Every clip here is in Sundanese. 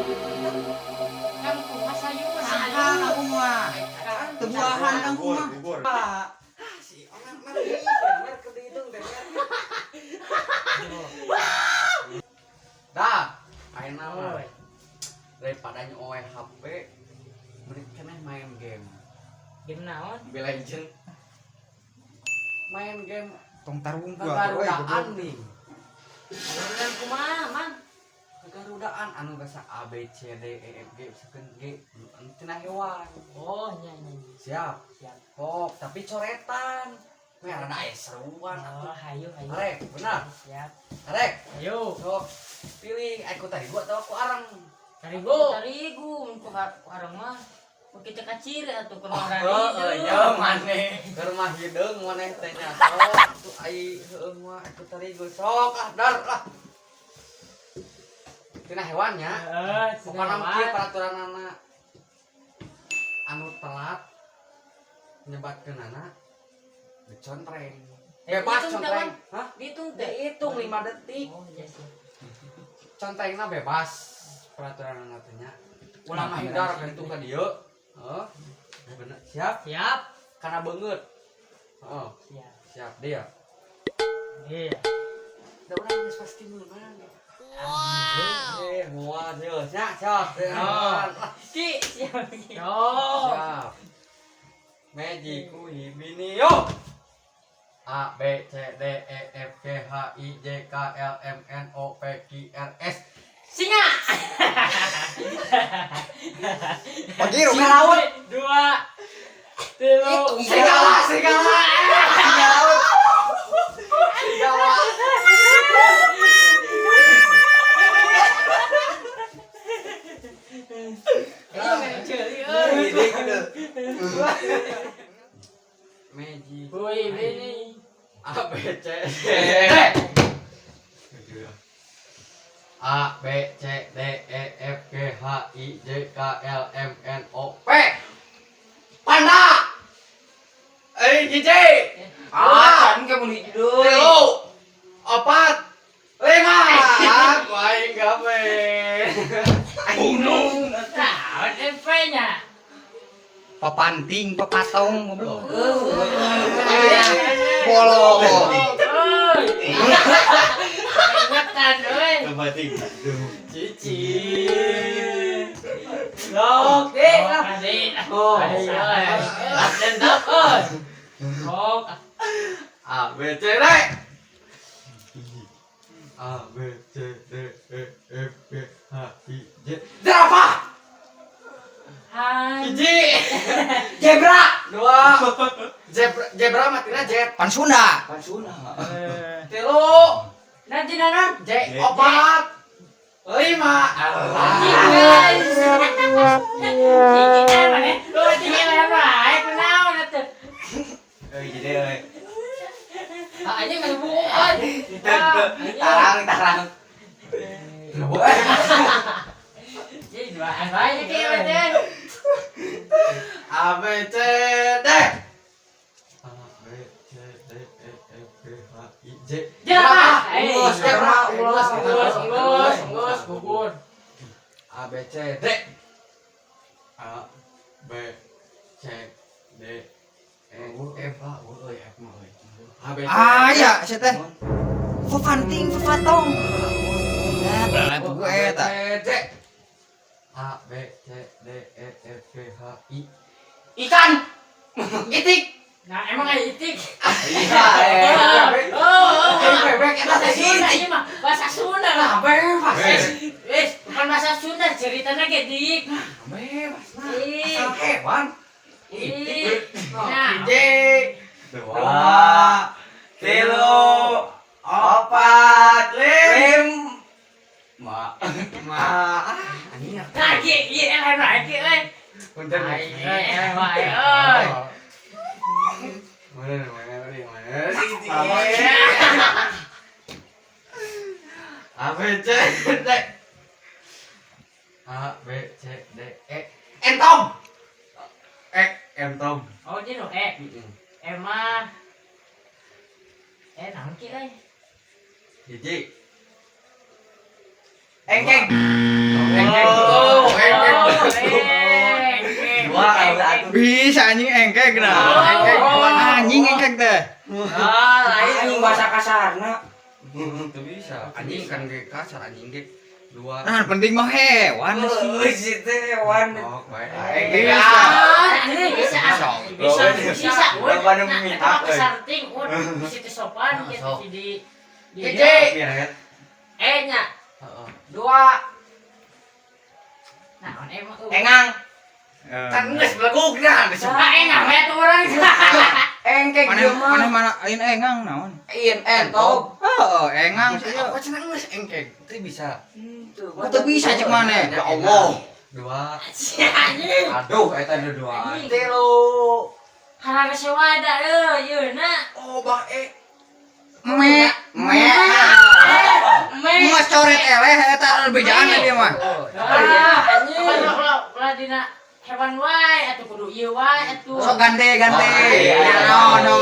Kangkung mah sayur. Kangkung mah. Teu buahan kangkung mah. Bubur. Ah, si Omer mah Omer keur dihitung teh. Dah, ayeuna mah daripada nyoe HP mending keneh main game. Game naon? Mobile Legend. Main game Tong tarung gua. Gagarudaan nih. Gagarudaan kumaha, Mang? Gagarudaan anu biasa A B C D E F G sekeun G anu tina hewan. Oh, nya nya. Siap. Siap. Kok, tapi coretan. We rada aya seruan Oh, atuh. hayu hayu. Arek, benar. Siap. Arek, Ayo. sok pilih aku tadi gua atau aku arang. Tarigu. Tarigu, mun ku arang mah. Mun kita kacir atuh ku orang Heeh, ya maneh. Keur mah hideung maneh teh nya. Sok atuh ai heueuh mah aku tarigu sok ah dar lah. Tina hewannya. Heeh, Pokokna mah kieu peraturanana. Anu telat nyebatkeunana dicontreng. Bebas Dihitung, contreng. Hah? Dihitung teh. Dihitung 5 detik. Oh, iya sih. Contrengna bebas peraturanana teh nya. Ulah mah hindar ka ditu ka dieu. Heeh. Bener. Siap? Siap. Kana beungeut. Heeh. Siap. Siap dia. Iya. Da urang geus pasti meunang. Wow. Eh, moal deui. Nya, siap. Oh. Ki, siap. Oh. Siap. Magic Bini yo. A B C D E F G H I J K L M N O P Q R S. Singa. Pagi rumah laut. Dua. Tilu. Serigala, serigala. Serigala. Serigala. Magic. Hui bini. A B C D. A B C D E F G H I J K L M N O P. Panda. Eh, hiji. Ah, can kamu hiji deui. Tilu. Opat. Lima. Aku aing gawe. Bunuh. Naon MP-nya? Papanting, papatong goblok. Bolong. Bolong. Ingetan euy. Kepating. Cici. Sok, deh lah. Oh, dendam euy. Sok. A B C D. A B C D E F G H I J. Jerapah. Hai. Hiji. Zebra. Dua. Zebra, zebra matina Z. Pan Sunda. Tilu. Nanti nanan. J. Opat. Lima. Alah. Guys. Ciki kan mana? Lu ciki mana bae kunaon atuh? Euy, jadi euy. Ah, anjing masih bukan. Tarang, tarang. Jadi duaan bae ki mah teh. A B C D. A B C D E F G H I J. Jerapah. Ulos, zebra, ulos, Ulos, ulos, ulos, gugur. A B C D. A B C D E F A U euy F mah euy. A B C. Ah, ya, sia teh. Papanting, papatong. Nah, A gue B eta. C D. A B C D E F G H I. Ikan. Itik. Nah, emang aya itik. Iya. Oh, Eh, bebek eta teh Sunda itik. ieu mah bahasa Sunda lah. Bebas. Eh, bukan bahasa Sunda ceritanya ge dik. Bebas nah. Ih. Asal hewan. Ih. Nah. Hiji, dua, tilu, opat, lim, ma, ma, ah, anjing. Nah, ki, ieu eleh wae ki euy. Punten. Aing eleh wae euy. Mana, mana, mana, mana. A B C D. A B C D E. Entong. E entong. Oh, dia nu E. E mah E naon ki euy? Hiji. Engkeng. Engkeng. Dua kalau Bisa anjing engkek nah. Engkek anjing engkek teh. Ah, lain Anjing bahasa kasarna. Itu bisa. Anjing kan ge kasar anjing ge. Dua. Nah, penting mah hewan sih. Euy, si teh hewan. Oh, baik. Bisa. Bisa. Bisa, bisa. Udah pada Nah, memihak, eta mah euy. kasar ting, un. Bisa teh sopan gitu Sok. di Hiji. E nya. Heeh. Dua. Nah, on emang Engang. Kan geus belegugna disebut. Ah, engang we tuh urang. Engkek Mana dia mah. mana mana lain engang naon? In entog. Heeh, engang sih. Apa cenah geus engkek? Itu bisa. Teu bisa cek mana? Ya Allah. Dua. Si anjing. Aduh, eta ada dua. Anjing. Tilu. Harana sewada euy, yeuna. Oh, bah e. Me me. Me. Mas coret eleh eta bejaan dia mah. Ah, anjing. Ulah ulah dina hewan wae atuh kudu ieu wae atuh. Sok ganti ganti. Oh, iya. No no.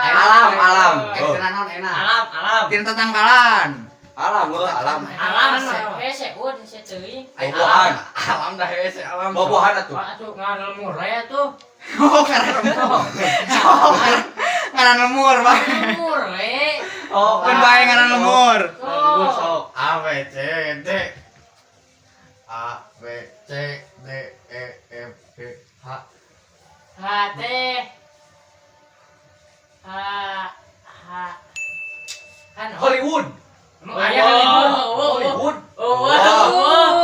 Alam, alam. Eh, cenah naon enak. Alam, alam. Tina tetangkalan. Alam, heuh, alam. Alam hese un hese teuing. Bobohan. Alam dah hese alam. Bobohan atuh. Wah atuh ngaran lemur we atuh. Oh, ngaran lemur. Oh, ngaran lemur, Bang. Lemur we. Oh, Kan bae ngaran lemur. Oh. Sok. A B C D A B C D E F G H H T H H kan Hollywood. Emang aya Hollywood. Hollywood. Oh, oh,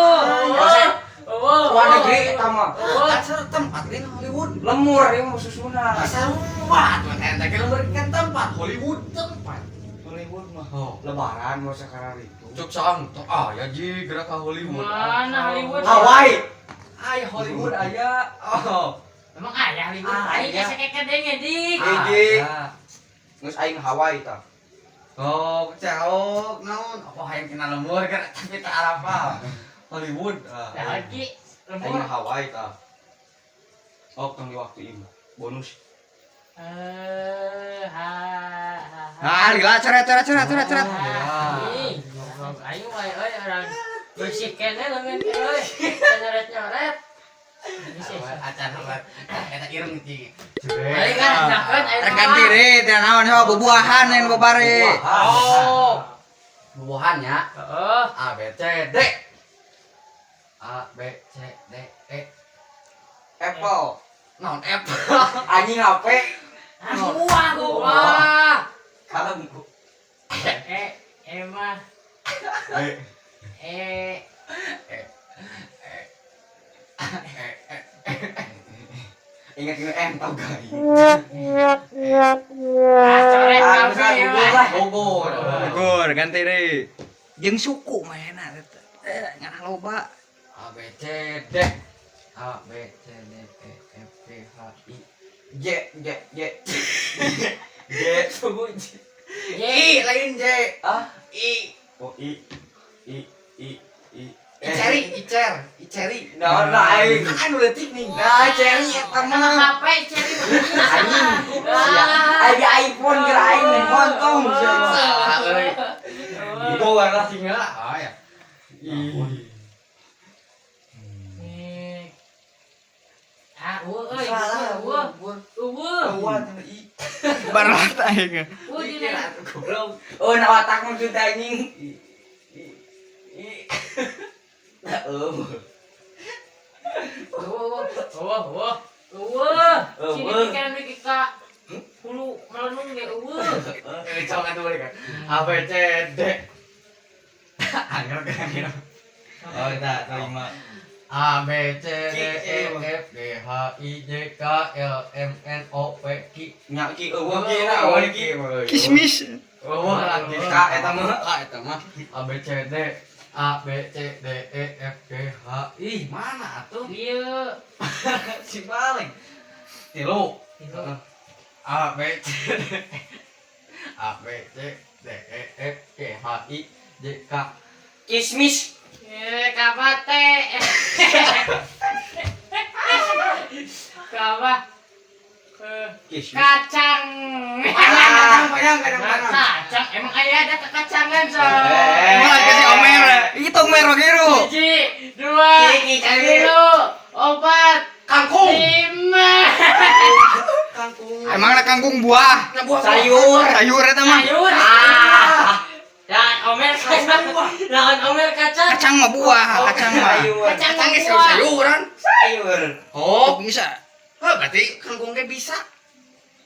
oh, Luar negeri eta mah. Kan tempat lain Hollywood. Lemur ieu mah susuna. Sarua tuh teh teh lemur kan tempat Hollywood tempat. Hollywood mah. Oh. Lebaran mau sekarang itu. Cuk sang tuh ah ya ji gerak ka Hollywood. Mana Hollywood? Hawaii. Ay, Hollywood aya. Oh. Emang aya Hollywood? Ah, Aing aya. geus kadenge dik. Hiji. Aya. Geus aing Hawaii tah. Oh, caok naon? Apa hayang kena lemur kan tapi tak arapal. Hollywood. Ah. Lagi Aing lemur. Hawaii tah. Oh, tong di waktu ieu. Bonus. Eh, ha ha. Nah, lila coret coret coret coret coret. Ih, goblok aing wae euy urang bersih keneh leungeun euy. Nyoret-nyoret. Acan heula. Eta ireng cing. Aing kan nakeun aing Rek ganti deui teh naon sok bubuahan lain babare. Oh. Bubuhan ya. Heeh. A B C D A B C D E Apple. naon F Anjing HP. Wah, wah. Kalem ku. E, E mah. E. Ingat-ingat entog aing. Ah, coret Ah, kabeh bisa mah. lah. Bogor. Gugur ganti deui. Jeung suku mainna eta. Eh, ngarah loba. A B C D A B C D E F G H I J J J. J tunggu J. J. I lain J Ah, I oh I I I I. Iceri Icer Iceri Nah, nah, aing. Kan anu leutik nih. Nah, ceri eta Sama mah. HP ceri. Anjing. Aya iPhone geura aing main montong. Salah euy. Bogor lah. Tinggal ah ya. Ih. Ah, eueuh euy. Salah, Eueuh. gugur. Eueuh. Eueuh teh I. Barat aing. Eueuh dina. Goblok. Oh, na otak mah teu anjing. I I. Nah, eueuh. Eueuh, eueuh, eueuh. Eueuh. Sini Eueuh. pikiran mikir ka hulu melenung ge eueuh. Eh, cowok atuh balik kan. A B C D. Angger kan. Oh, eta terima. A B C D E F G H I J K L M N O P Q. Nya ki eueuh ki naon ki. Kismis. Oh, lagi K eta mah. K eta mah A B C D A B C D E F G H I mana atuh? Ieu. Si paling. Tilu. A B C D A B C D E F G H I J K Kismis. Eh, kabate. Kaba. Eh, Kismis. kacang. Panjang, panjang, panjang, panjang. Kacang, emang ayah ada kekacangan so. Eh. Malah kasih omer. Itu omer kiru. Hiji, dua, Ciki, ciki. tilu, kangkung buah. Sayur. Sayur eta mah. Sayur. Ah. Ya, Omer kacang. Lawan Omer kacang. Kacang mah buah, kacang mah. Sayur. Kacang Kacang mah geus buah. sayuran. Sayur. Oh, Bisa. heuh, berarti kangkung ge bisa.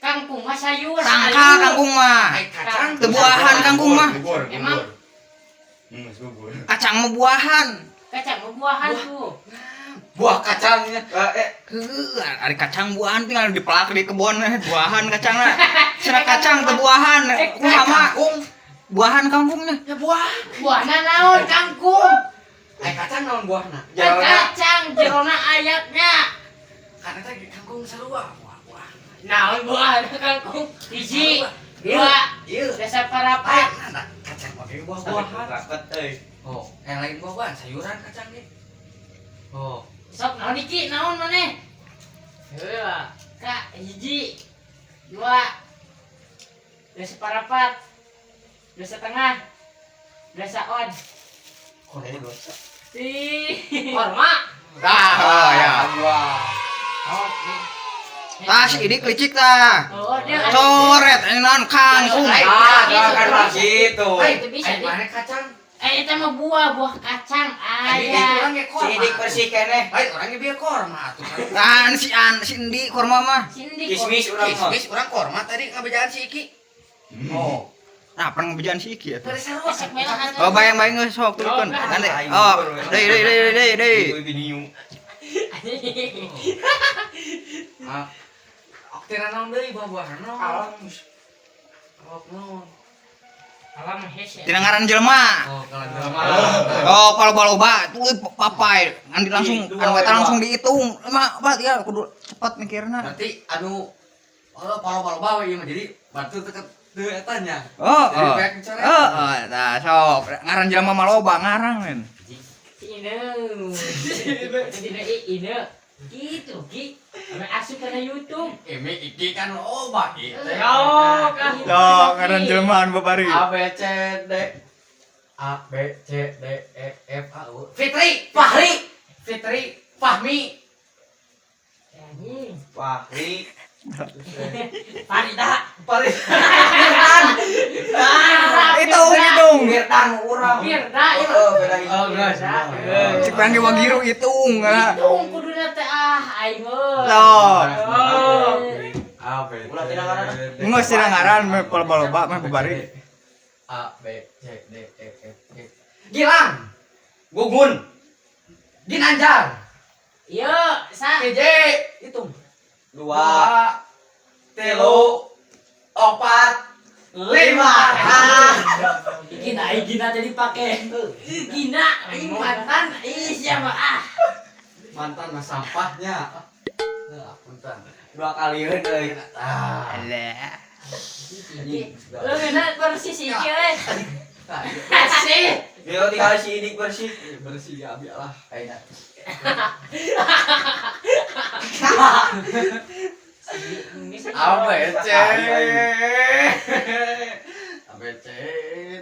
Kangkung mah sayur. Tangka sayur. kangkung mah. Ai kacang. Teu buahan kangkung mah. Gugur, Emang? gugur. Gugur. Kacang mah buahan. Kacang mah buahan tuh. Buah kacangnya. Heuh, ari kacang buahan tinggal dipelak di kebun buahan kacangna. Cenah kacang teu buahan. Kumaha mah? Kangkung. Buahan kangkungnya. Ya buah. Buahna naon kangkung? Ai kacang naon buahna? Kan kacang jerona ayatnya. Kan eta ge kangkung sarua buah-buah. Naon buahna kangkung? Hiji, dua, Ieu. desa Ai, parapat. nah, kacang mah ge buah-buahan. Raket euy. Oh, yang lain buah-buahan, sayuran kacang ge. Oh, Sok naon iki naon maneh? Heuh, Kak, hiji, dua, dua separapat, dua setengah, dua saon. Ih, korma. Tah, oh, ya. Buah. Tah si Idik licik tah. Oh, dia Coret ini naon kangkung. Ah, kan gitu. Itu bisa, ai Dik. mana kacang? Eh, itu mah buah, buah kacang. Ai Ayah. urang ge Si korma. Idik bersih keneh. Ai urang ge bieu korma atuh. Tah si an si Endi korma mah. Sindi Kismis urang mah. Kismis urang korma tadi ngabejaan si Iki. Oh, Nah, pernah ngebejaan si Iki atuh. tadi sarua. Sok merah atuh. Oh, bayang-bayang geus sok turunkeun. Nanti. Oh, deui deui deui deui deui. Ibu biniu. Ah. Tina naon deui buah-buahan naon? Alam. Oh, naon? Alam hese. Tina ngaran jelema. Oh, kalau jelema. Oh, kalau baloba tuh papai nanti langsung Dua, anu eta dua. langsung dihitung. Lima, empat ya kudu cepat mikirna. Berarti anu oh palo-palo we ieu mah jadi batu teu teu eta nya. Oh, Jadi oh. kayak coret. Oh, oh, tah sok ngaran jelema mah loba ngarang men. Si Ine. Si Ine, Ine. Gitu, Ki. Ame asup kana YouTube. Ini iki kan loba ieu teh. Oh, kan. Sok ngaran jelema anu babari. A B C D A B C D E F A U Fitri Fahri Fitri Fahmi Anjing. Fahri. Farida. Fahri Hitung, hitung. Firdan urang. Firda, ya. Oh, beda hiji. Oh, enggak. Cek panggil wagiru hitung ah. Hitung kuduna teh ah aing mah. Sok. Oh. A B C Ulah tina ngaran. D, Geus tina ngaran meh loba meh babari. A B C D E F G Gilang Gugun. Ginanjar Yo, sa. PJ hitung Dua, tilu, opat, lima. Ah. Gina, ih, Gina tadi pakai. Ih, Gina, aing mantan, ih siapa ah. Mantan mah sampahnya. Ah, punten. Dua kali euy. Ah. Alah. Lu ngena persis iki euy. Kasih. Dia tinggal si Idik bersih. Bersih ya abi lah. Ayo. A B C A B C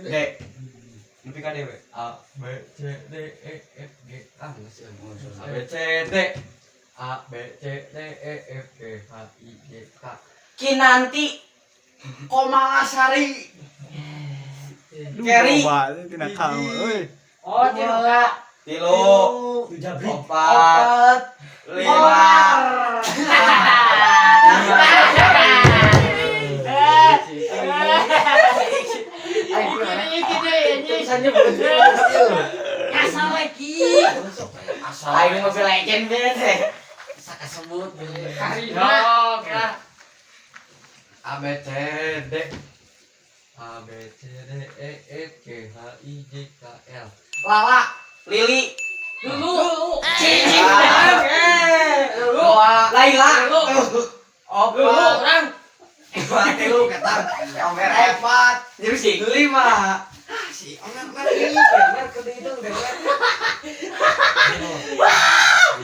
D D. Nepi ka dewe. A B C D E F G Ah, masih A B C D A B C D E F G H I J K Kinanti. Komalasari Kerry. Loba tina kamu euy. Oh, tilu Kak. Tilu, opat, lima. Iki deh anjing. Ngasal lagi. Asal Aing Mobile Legend bete. Sakasebut Karina. Kak. A B C D A B C D E F G H I J K L Lala Lili. Lulu. Cici. Dua Laila. Lulu. Lulu Opat orang. Dua tilu kata Omer F. Empat Jadi Lima. Ah si Omer lagi Omer ke dihitung deh.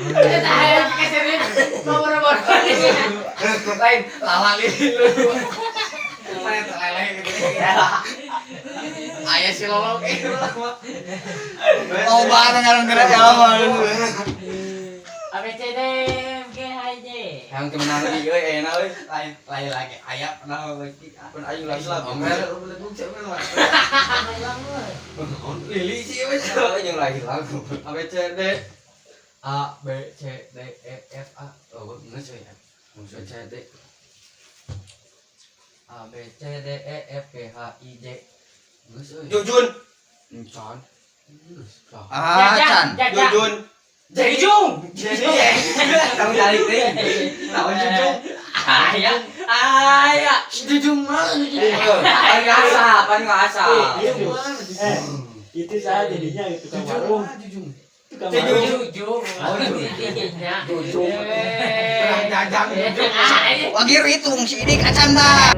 Kita ayo kesini. Nomor-nomor. Lain Lala Lili Lulu. Mana telele gitu. Ayah si Lolo gitu lama. Loba ngaran geura jelema. A B C D F G H I J. Yang teu menang lagi euy, enak euy. Lain lain lagi aya pernah lagi. Pun aing lagi lah. Omer. Lili sih euy, jeung lagi lagu. A B C D A B C D E F A. Oh, geus euy. B C D. A B C D E F G H I J. Geus euy. Jujun. Encan. Ah, can. Jajang. Jujun. Jujung. Jadi kamu cari teh. Tahu jujung. Aya. Aya. Jujung mah. Pan ngasa, pan ngasa. Eh, itu saya jadinya tukang warung. Jujung. Tukang warung. Jujung. Jujung. Eh. Jajang. Aya. Wagir hitung si Idik acan dah.